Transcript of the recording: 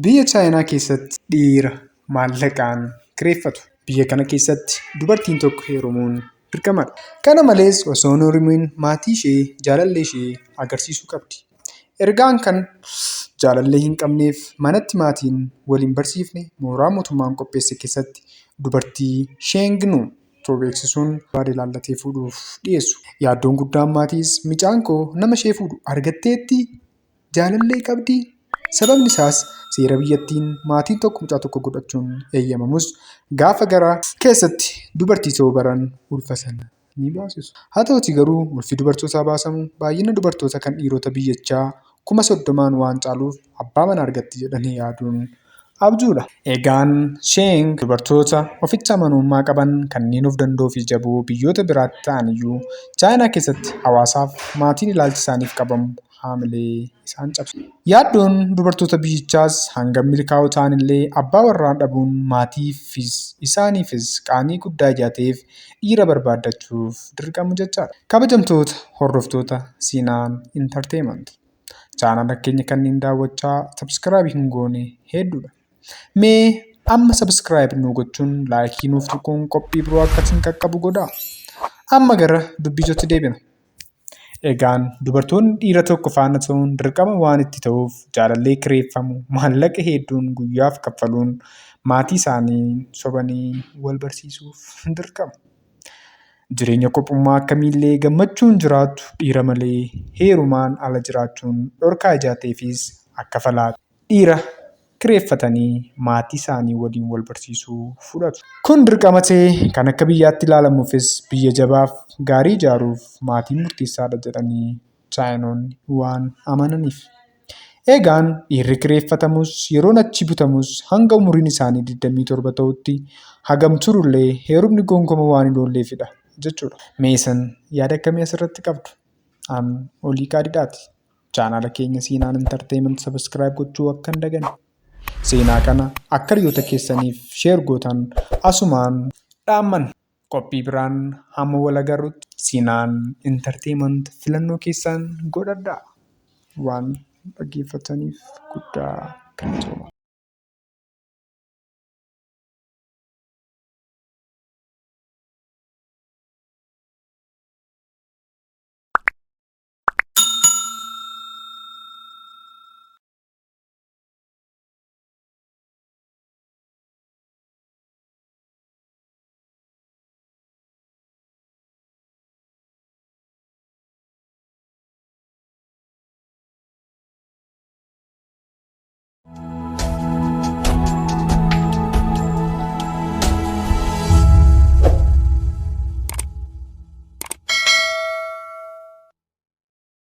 Biyya Chaayinaa keessatti dhiira maallaqaan kireeffatu. Biyya kana keessatti dubartiin tokko heerumuun dirqamadha. Kana malees osoo hin heerumiin maatii ishee, jaalallee ishee agarsiisuu qabdi. Ergaan kan jaalallee hin qabneef manatti maatiin wal hin barsiifne mooraa mootummaan qopheesse keessatti dubartii Sheengnu ta'uu beeksisuun barbaade ilaallatee fuudhuuf dhiyeessu. Yaaddoon guddaan maatiis mucaan koo nama ishee fuudhu argatteettii? Jaalallee qabdii? Sababni isaas seera biyyattiin maatiin tokko mucaa tokko godhachuun eeyyamamus gaafa gara keessatti dubartii ta'uu baran ulfa sana ni baasisu. Haa ta'utii garuu ulfi dubartootaa baasamu baay'ina dubartoota kan dhiirota biyyichaa 30,000 waan caaluuf abbaa manaa argatti jedhanii yaaduun abjuudha. Egaan Sheeng dubartoota ofitti amanamummaa qaban kanneen of danda'uu fi jaboo biyyoota biraatti ta'an iyyuu Chaayinaa keessatti hawaasaaf maatiin ilaalchi isaaniif qabamu haamilee isaan cabsa. Yaaddoon dubartoota biyyichaas hangam milkaa'oo ta'an illee abbaa warraa dhabuun maatiifis isaaniifis qaanii guddaa ijaa ta'eef dhiira barbaaddachuuf dirqamu jechaadha. Kabajamtoota hordoftoota Siinaan Entertainment. Chaanaala keenya kanneen daawwachaa subscribe hin goone hedduudha. Mee amma subscribe nu gochuun like nuuf tuquun qophii biroo akkasiin qaqqabu godhaa. Amma gara dubbii ijootti deebina. Egaan dubartoonni dhiira tokko faana ta'uun dirqama waan itti ta'uuf jaalallee kireeffamu maallaqa hedduun guyyaaf kaffaluun maatii isaanii sobanii wal barsiisuuf dirqamu. Jireenya kophummaa akkamiillee gammachuun jiraattu dhiira malee heerumaan ala jiraachuun dhorkaa ijaa ta'eefis akka falaatti dhiira kireeffatanii maatii isaanii waliin wal barsiisuu fudhatu. Kun dirqama ta'ee kan akka biyyaatti ilaalamuufis biyya jabaaf gaarii ijaaruuf maatiin murteessaadha jedhanii Chaayinoonni waan amananiif. Egaan dhiirri kireeffatamus yeroon achi butamus hanga umuriin isaanii 27 ta'utti hagam turullee heerumni gonkumaa waan hin oolleefidha jechuudha. Mee isin yaada akkamii asirratti qabdu? An Olii Qaadidhaati. Chaanaala keenya Siinaan Entertainment subscribe gochuu akka hin daganne. Seenaa kana akka hiriyoota keessaniif share gootan asumaan dhaamman. Qophii biraan hamma wal agarrutti Siinaan Entertainment filannoo keessan godhadhaa. Waan dhaggeeffataniif guddaa galatooma.